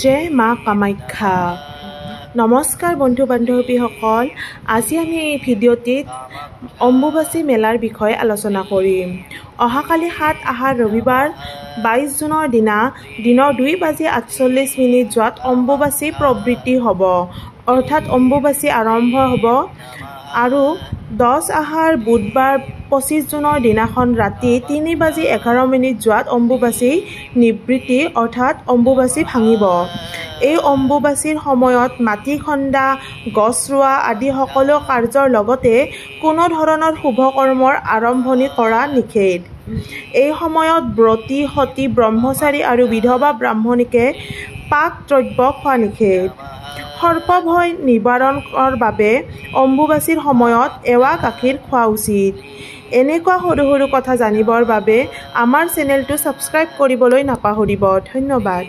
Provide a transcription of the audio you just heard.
জয় মা কামাখ্যা। নমস্কাৰ বন্ধু বান্ধৱীসকল, আজি আমি এই ভিডিঅ'টিত অম্বুবাচী মেলাৰ বিষয়ে আলোচনা কৰিম। অহাকালি 7 আহাৰ ৰবিবাৰ 22 জুনৰ দিনা দিনৰ 2:48 যোৱাত অম্বুবাচী প্ৰবৃত্তি হ'ব, অৰ্থাৎ অম্বুবাচী আৰম্ভ হ'ব। আৰু 10 আহাৰ বুধবাৰ 25 জুনৰ দিনাখন ৰাতি 3:11 যোৱাত অম্বুবাচী নিবৃত্তি, অৰ্থাৎ অম্বুবাচী ভাঙিব। এই অম্বুবাচীৰ সময়ত মাটি খন্দা, গছ ৰোৱা আদি সকলো কাৰ্যৰ লগতে কোনো ধৰণৰ শুভ কৰ্মৰ আৰম্ভণি কৰা নিষেধ। এই সময়ত ব্ৰতী, সতী, ব্ৰহ্মচাৰী আৰু বিধৱা ব্ৰাহ্মণীকে পাক দ্ৰব্য খোৱা নিষেধ। সৰ্পভয় নিবাৰণৰ বাবে অম্বুবাচীৰ সময়ত এৱা গাখীৰ খোৱা উচিত। এনেকুৱা সৰু সৰু কথা জানিবৰ বাবে আমাৰ চেনেলটো ছাবস্ক্ৰাইব কৰিবলৈ নাপাহৰিব। ধন্যবাদ।